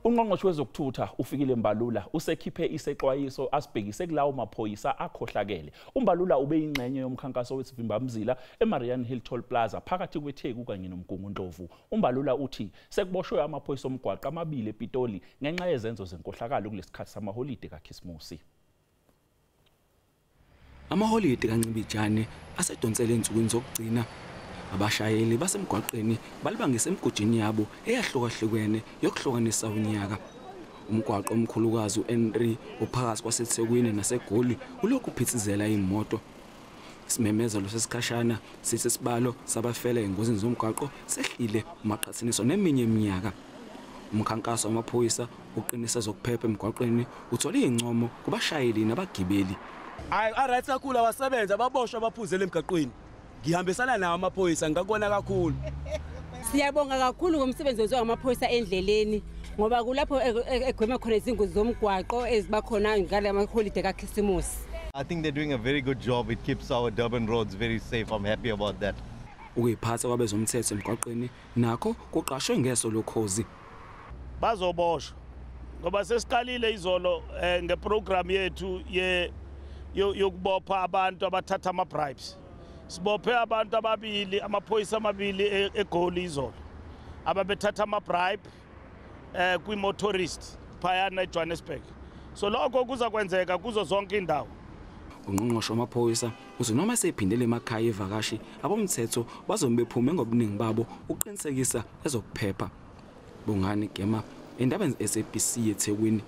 Ungqongqoshe wezokuthutha uFikile Mbalula usekhiphe isexwayiso asibhekise kulawo maphoyisa akhohlakele. UMbalula ube yingxenye yomkhankaso wesivimbamzila eMariannhill Toll Plaza phakathi kweTheku kanye noMgungundlovu. UMbalula uthi sekuboshwe amaphoyisa omgwaqo amabili ePitoli ngenxa yezenzo zenkohlakalo kulesikhathi samaholide kaKhisimusi. Amaholide kaNcibijane asedonsele ensukwini zokugcina. Abashayeli basemgwaqeni balibangise emigojini yabo eyahlukahlukene yokuhlukanisa unyaka. Umgwaqo omkhulukazi u-N3 uphakathi kwaseThekwini naseGoli ulokhu uphithizela imoto. Isimemezelo sesikhashana sithi isibalo sabafela engozini zomgwaqo sehlile uma qhathaniswa neminye iminyaka. Umkhankaso wamaphoyisa uqinisa zokuphepha emgwaqeni uthole incomo kubashayeli nabagibeli. Hayi, alright kakhulu, abasebenzi ababoshwa abaphuzele emgaqweni. Ngihambisana nawo amaphoyisa, ngakubona kakhulu. Siyabonga kakhulu ngomsebenzi wenziwa ngamaphoyisa endleleni, ngoba kulapho egwema khona izingozi zomgwaqo eziba khona ngale maholide kaKhisimusi. I think they're doing a very good job. It keeps our Durban roads very safe. I'm happy about that. Ukuyiphatha kwabezomthetho emgwaqeni nakho kuqashwe ngeso lokhozi. Bazoboshwa ngoba sesiqalile izolo ngeprogram yethu ye yokubopha abantu abathatha ama-bribes. Sibophe abantu ababili, amaphoyisa amabili eGoli izolo ababethatha ama-bribe kwi-motorist phayana eJohannesburg. So lokho kuza kwenzeka kuzo zonke indawo. Ungqongqoshe wamaphoyisa uthi noma sephindele emakhaya evakashi, abomthetho bazobe bephume ngobuningi babo uqinisekisa ezokuphepha. Bongani Gema, endabeni SABC eThekwini.